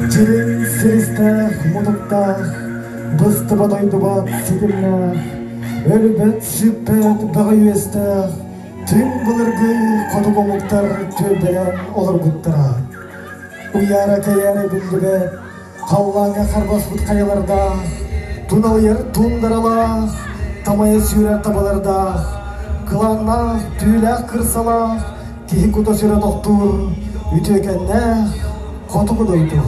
Дьириҥ сиристээх, мутуктаах, быстыбат ойдубат ситимнээх, өлбөт-сүппэт бөҕө үөстээх, түҥ былыргы хотугу омуктар түөлбэлээн олорбуттара. Уйаара-кэйээрэ биллибэт, халлааҥҥа харбаспыт хайалардаах, туналыйар туундаралаах, тамайа сүүрэр табалардаах, кылааннаах, түүлээх кырсалаах, киһи кута-сүрэ тохтуур үтүөкэннээх хотугу дойду.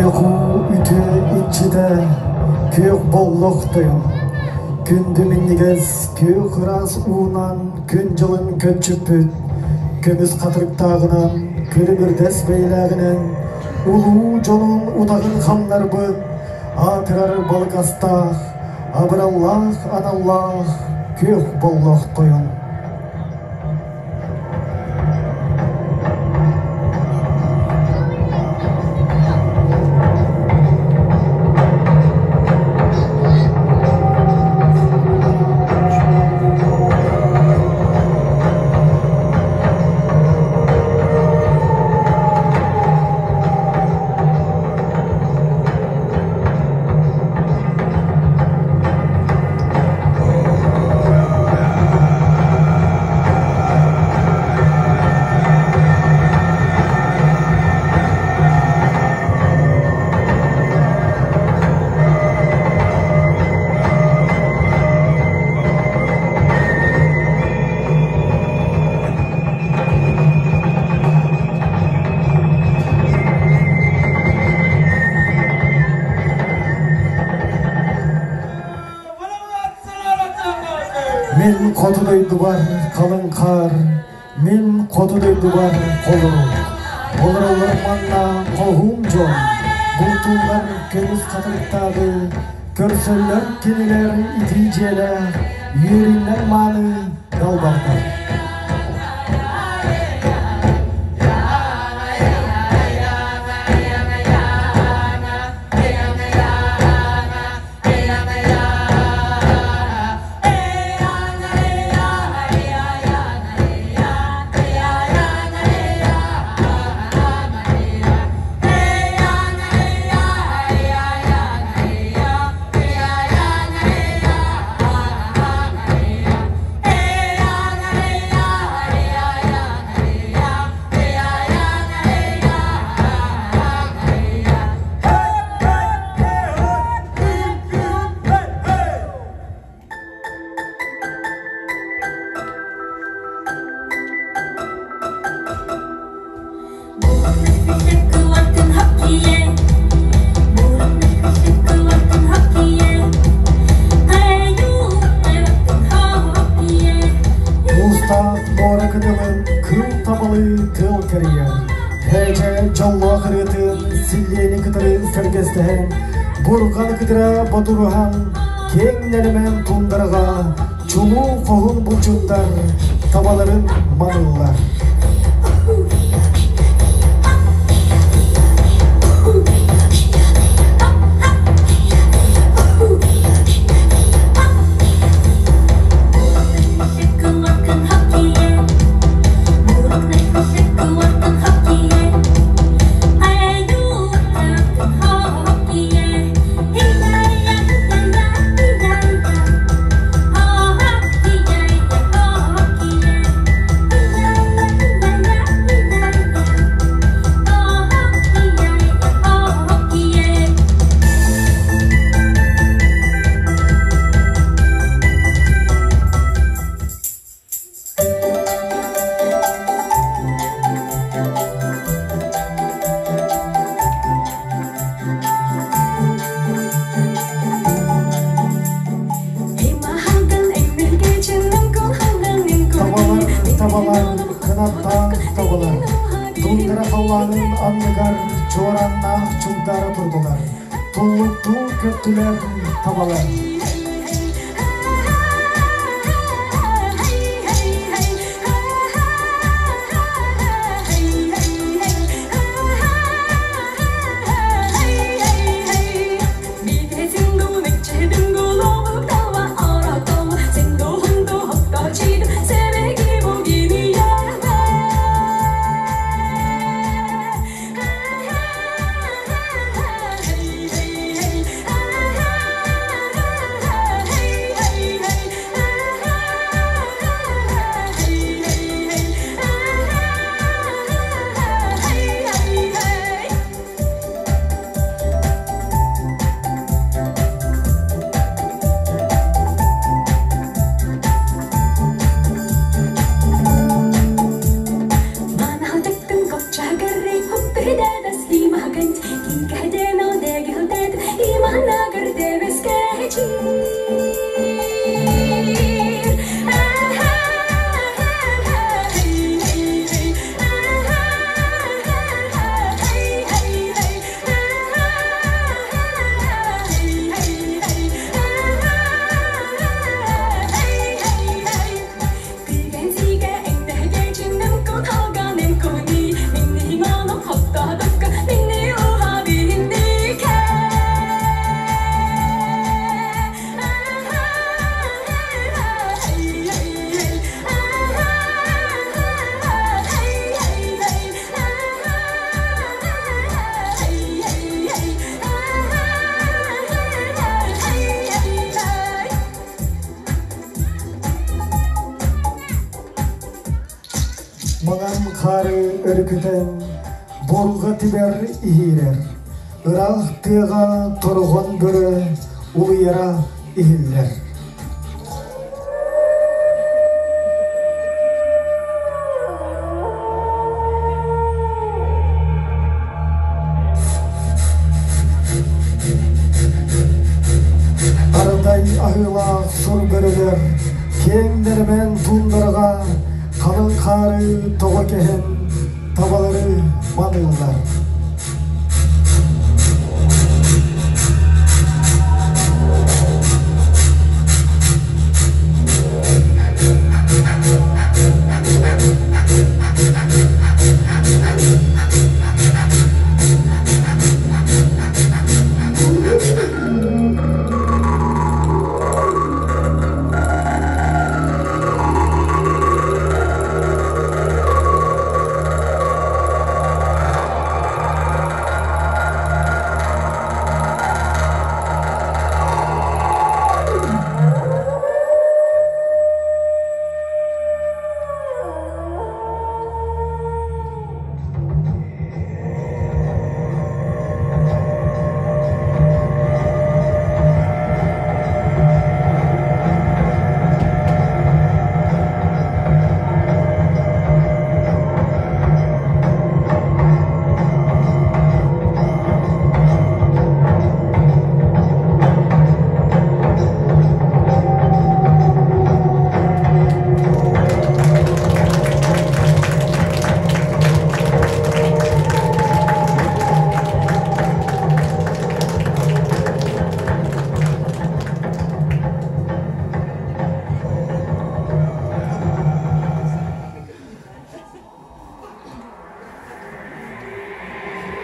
Күөх уу үтүө иччитэ, күөх боллох тойон. Күндү минньигэс күөх ыраас уунан күн дьылын көччүппүт, көмүс хатырыктааҕынан, күлүмүрдэс бэйэлээҕинэн улуу дьонун утаҕын хамнарбыт, аатырар балык астаах, абыраллаах аналлаах күөх боллох тойон. Мин хоту дойдубар халыҥ хаар, мин хоту дойдубар холорук. Олороллор манна хоһуун дьон, бултууллар көмүс хатырыктааҕы, көрсөллөр кинилэр итии дьиэлээх, үөрүннэр мааны далбардар. Муустаах муора кытылын кыыл табалыы тыал кэрийэр. Һээдьэ дьоллоох ырыатын силлиэни кытары сэргэстэһэн, бурҕаны кытара бодуруһан, киэҥ нэлэмэн туундараҕа чулуу хоһун булчуттар табаларын маныыллар. Табалар, табалар, кынаттаах табалар, Тундра халлаанын анныгар чуорааннаах чугдаара турдулар. Туллуктуу көттүлэр табалар. Маҥан хаары өрүкүтэн, буорга тибэр иһиирэр, ыраах тыаҕа торҕон бөрө улуйара иһиллэр. Ардай аһыылаах сур бөрөлөр киэҥ нэлэмэн туундараҕа халыҥ хаары тоҕо кэһэн табалары маныыллар.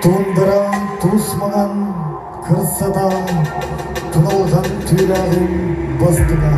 Тундра тус маҥан кырсата туналҕан түүлээҕин бастыҥа.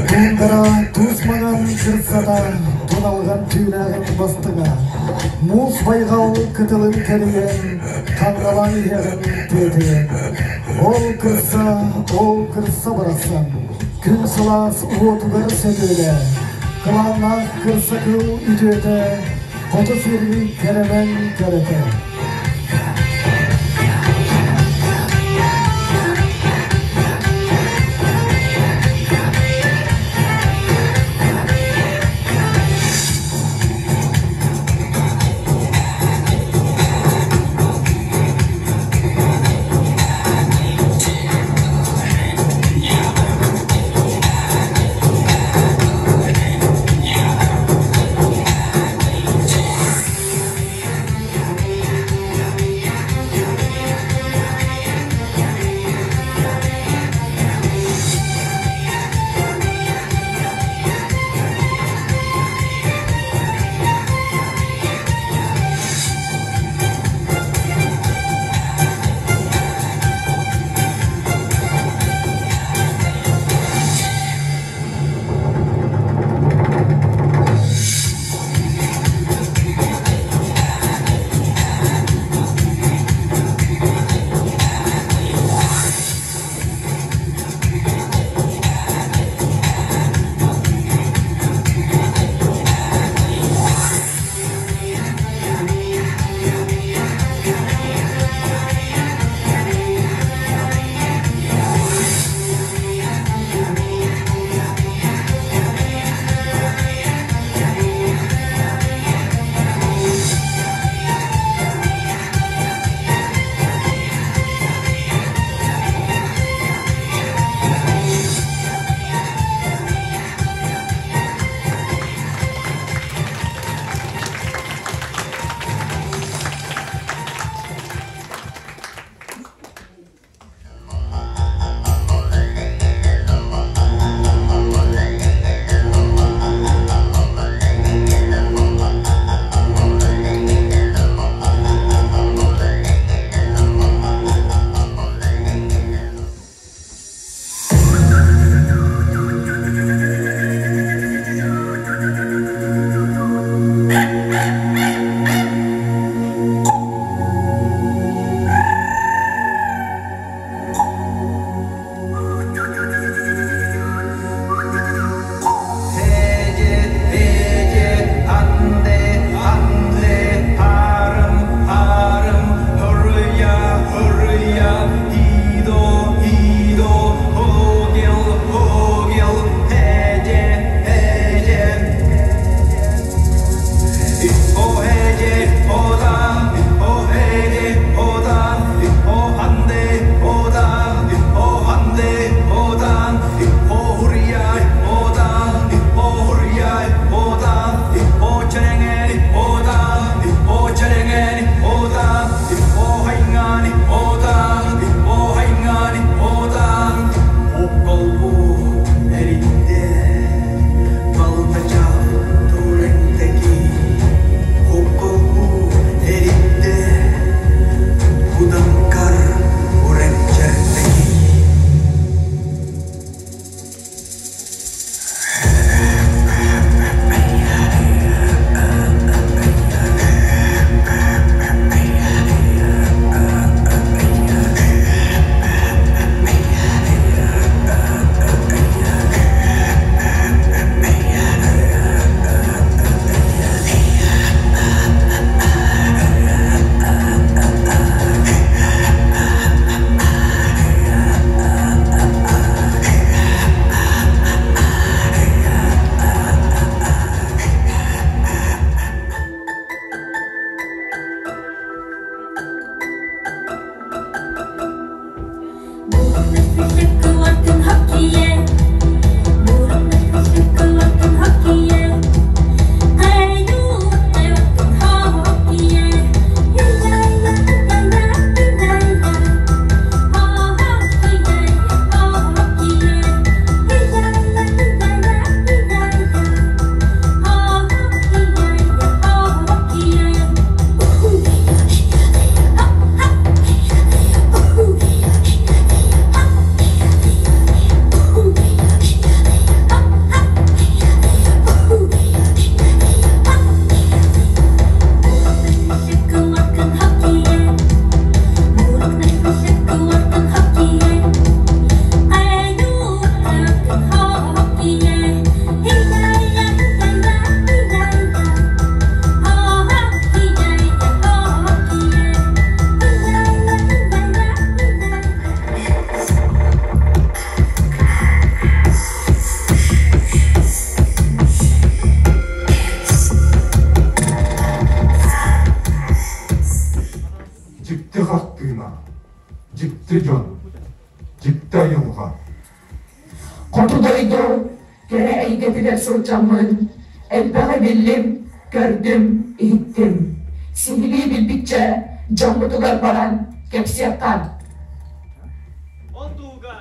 Тундара туус маҥан кырсата туналҕан түүлээҕин бастыҥа, муус байҕал кытылын кэрийэн, ханналаан иһэҕин тиэтийэн. Ол кырса, ол кырса барахсан, күн сылаас уотугар сөтүөлэ, кылааннаах кырса кыл үтүөтэ, хоту сир кэрэмэн кэрэтэ. Дьикти дьон, дьикти айылҕа. Хоту дойду кэрэ эйгэтигэр сылдьаммын элбэҕи биллим, көрдүм, иһиттим. Сиһилии билбиччэ дьоммутугар баран кэпсиэххэ. Ол тууга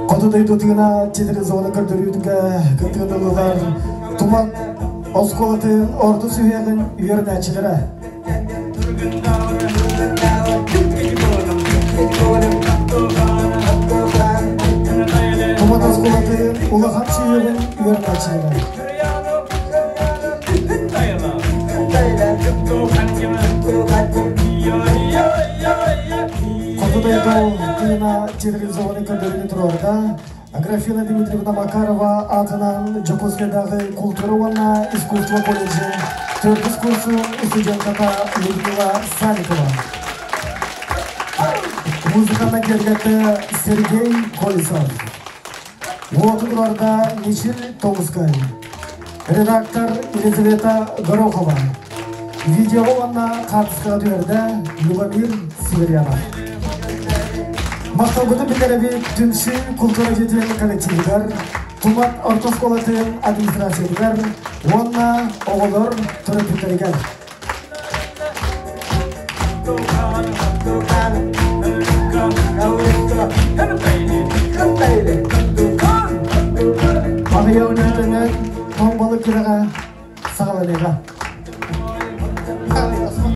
Хоту дойдутуна телевизионы көрдөрүүтүгэ кыттыгынылылар Тумат оскуолатын орто сүһүөҕүн үөрэнээччилэрэ. Тумат оскуолатын улахан сүһүөҕүн үөрэнээччилэрэ. Хоту дойду тыына телевизионы көрдөрүүнү туруорда Аграфена Дмитриевна Макарова аатынан Дьокуускайдааҕы култуура уонна искусство колледжын төрдүс курсун студентката Людмила Саликова. Музыканы киэргэтэ Сергей Колесов. Уотугуларда Мичил Томскай. Редактор Елизавета Горохова. Видео уонна хаартыскаҕа түһэрдэ Любомир Северянов. Махталбытын биллэрэбит түмсүү култуура дьиэтин коллективигар, Тумат орто оскуолатын администрациятыгар уонна оҕолор төрөппүттэригэр. Аҕыйах мүнүүтэнэн тоҥ балык күрэҕэ саҕаланыаҕа.